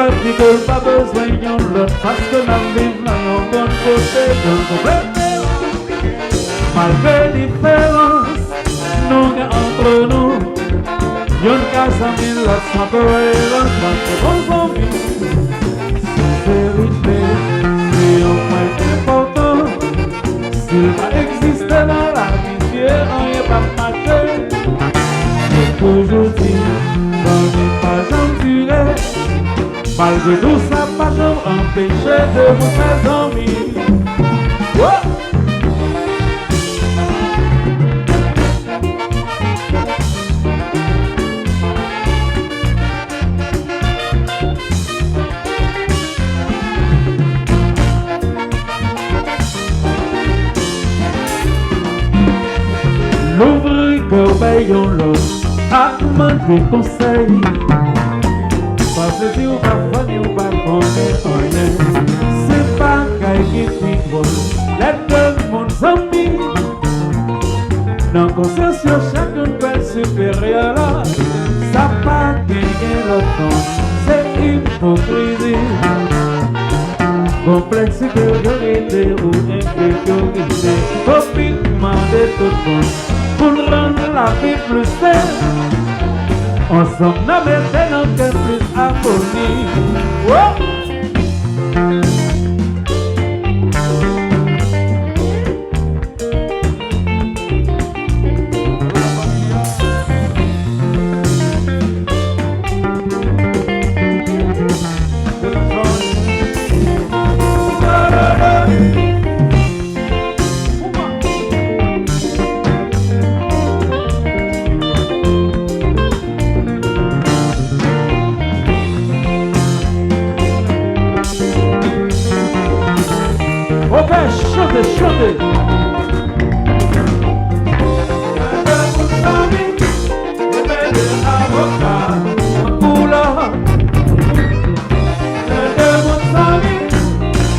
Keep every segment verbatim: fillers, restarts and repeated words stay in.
Di ke l pa bezwen yon lòt paske n ap viv nan yon bon kote. Donk, malgre diferans nou gen ant nou, youn ka zanmi lòt san koerans, paske bon zanmi, senserite, se yon pwen enpòtan. Si l pa egziste nan lavi, anyen p ap mache. Yo toujou di, zanmi pa janm dire. Malgre tou sa, pa janm anpeche de moun fè zanmi. Wo! Louvri kè w bay yon lòt ak mande konsèy. Pase di w pa fò ni w pa konnen anyen. Se bagay ki pi dwòl lè de moun zanmi. Nan konsyans yo, chak youn kwè l siperyè lòt. Sa pa genyen lòt non, se ipokrizi. Konplèks siperyorite ou enferyorite, topik mande tout moun pou n rann lavi plis senp. Ansanm n a mete nan kè plis amoni. Wo! Opè, chante, chante. Pou lòt, nan de moun zanmi,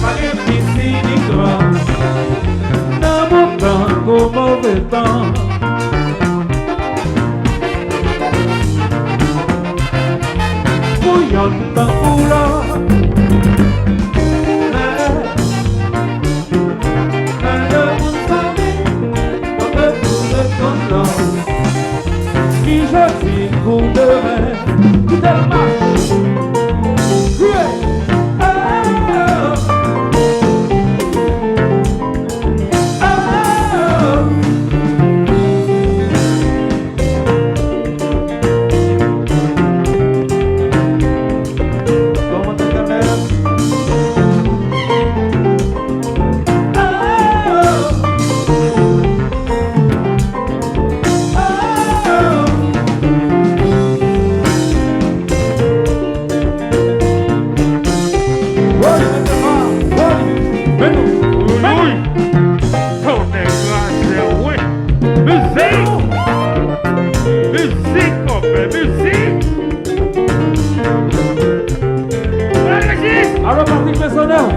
pa gen piti ni gran. Nan bon tan kou move tan. Pou yonn tankou lòt. Nan de moun zanmi, kote pou rekonn lòt. Ni jodi kou demen, kite l mache. Kriye. Oh, oh, oh. Tonnè kraze, wi. Mizik! Mizik, konpè, mizik! Alo, Patrick Maisonneuve.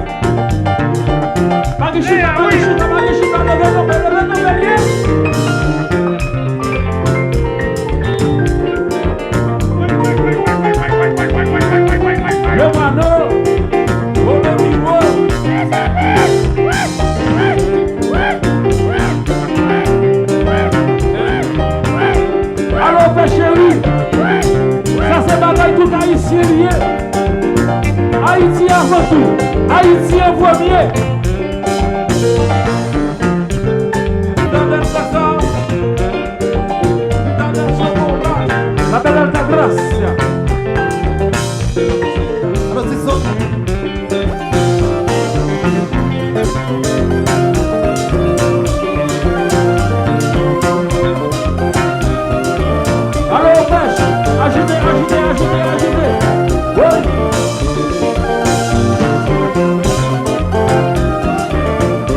Pa gen chita, pa gen chita, pa gen chita, leve, leve, leve, leve, leve. Le Mano, Ole Miwo. Alo, pè cheri, sa se bagay tout Ayisyen li ye. Ayiti avan tou, Ayiti an premye. La Belle Altagracia. Alo, pèch! Ajite, ajite, ajite, ajite! Wi!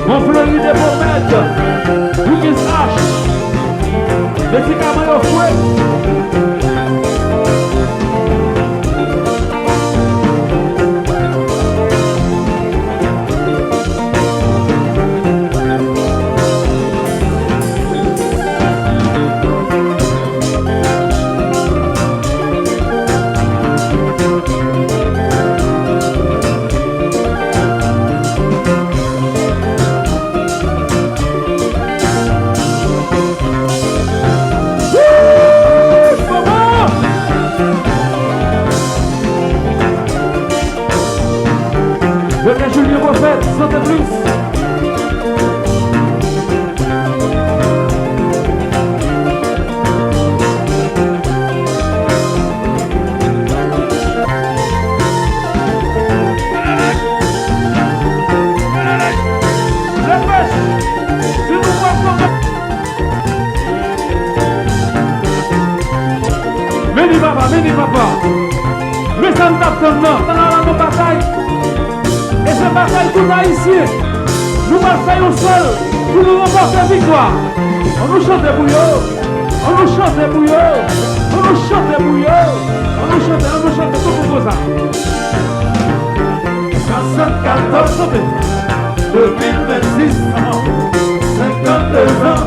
Bon, Floride Pomèd, Wilkins H, medikaman yo fre. N ap tann nan, nan, nan, nan batay. E se batay tout Ayisyen. Nou pral fè yon sèl pou nou ranpòte viktwa. An nou chante pou yo. An nou chante pou yo. An nou chante pou yo. An nou chante, an nou chante tout moun konsa. Swasannkatòz, chante. De mil vennsis, senkannde zan,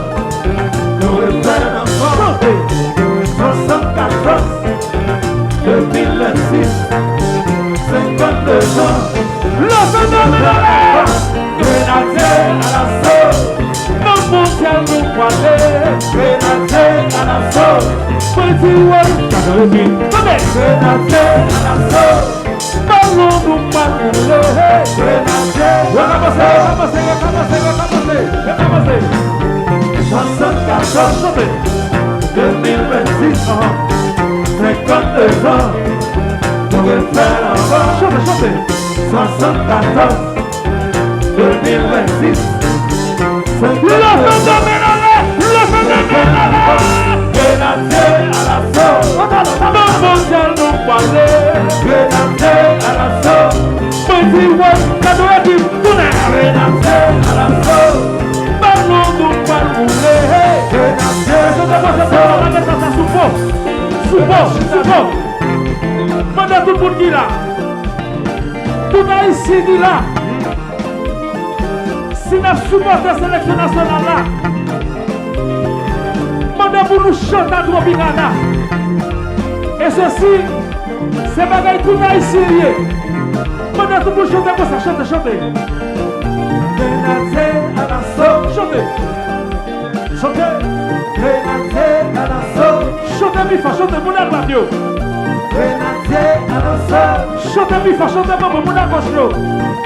nou refè ankò. Chante. Swasannkatòz, de mil vennsis, senkannde zan. Leve men anlè. Grenadye alaso. Nan mondyal nou prale. Grenadye alaso. Mwen di woy. Gade ritm. Tande. Grenadye alaso. Balon nou pral woule. Grenadye. Yo kòmanse, yo kòmanse, yo kòmanse, yo kòmanse, yo kòmanse. Swasannkatòz, chante. De mil vennsis, senkannde zan, nou refè ankò. Chante, chante. Swasannkatòz, de mil vennsis, senkannde zan. Leve men anlè, leve men anlè. Grenadye alaso. Nan mondyal nou prale. Grenadye alaso. Mwen di woy, gade ritm, tounen. Grenadye alaso. Balon nou pral woule. Grenadye alaso. Lage sa, sa sou fò. Sou fò, sou fò. Mande tout moun ki la. Tout Ayisyen ki la. Si n ap sipòte seleksyon nasyonal la, mande pou nou chante a Tropicana. E sesi, se bagay tout Ayisyen li ye. Mande tout moun chante konsa, chante, chante. Grenadye alaso. Chante. Chante. Grenadye alaso. Chante pi fò, chante, moun ak bat yo. Grenadye alaso. Chante pi fò, chante bonbon, moun ak gòch yo.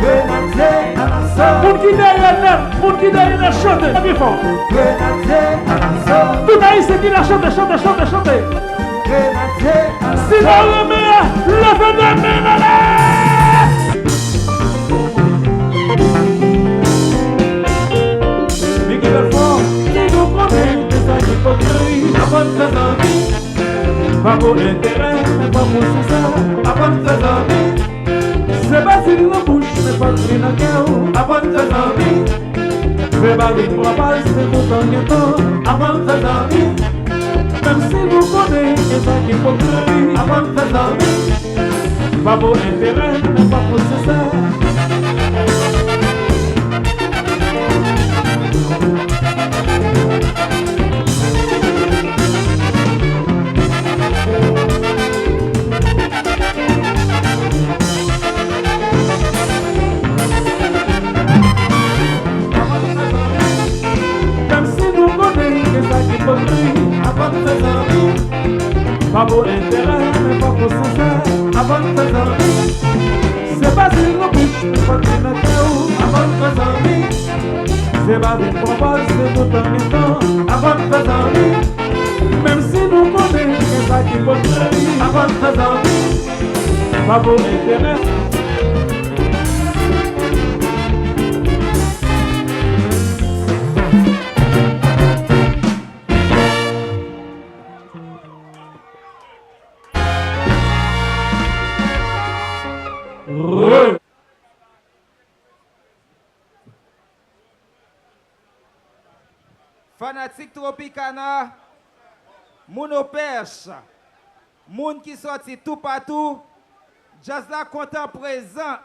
Grenadye alaso. Moun ki dèyè nèt, moun ki dèyè nèt, chante pi fò. Grenadye alaso. Tout Ayisyen ki la, chante, chante, chante, chante. Grenadye alaso. Si nou renmen, leve de men anlè. Mickey Belfort. Si nou konnen, se sa ki fò kri. Aprann fè zanmi. Pa pou enterè, men pa pou sensè. Aprann fè zanmi. Se pa dil nan bouch, men pa kri nan kè w. Aprann fè zanmi. Fè pa vin pran paz, se kontan gen tan. Aprann fè zanmi. Menm si nou konnen gen sa ki fò kri. Aprann fè zanmi. Pa pou enterè, men pa pou sensè. Menm si nou konnen gen sa ki fò kri, aprann fè zanmi. Pa pou enterè, men pa pou sensè, aprann fè zanmi. Se pa dil nan bouch, men pa kri nan kè w, aprann fè zanmi. Se pa vin pran pòz, se kontan gen tan, aprann fè zanmi. Menm si nou konnen gen sa ki fò kri, aprann fè zanmi. Pa pou enterè. Fanatik Tropicana, moun Opèch, moun ki sòti toupatou, djaz la kontan prezan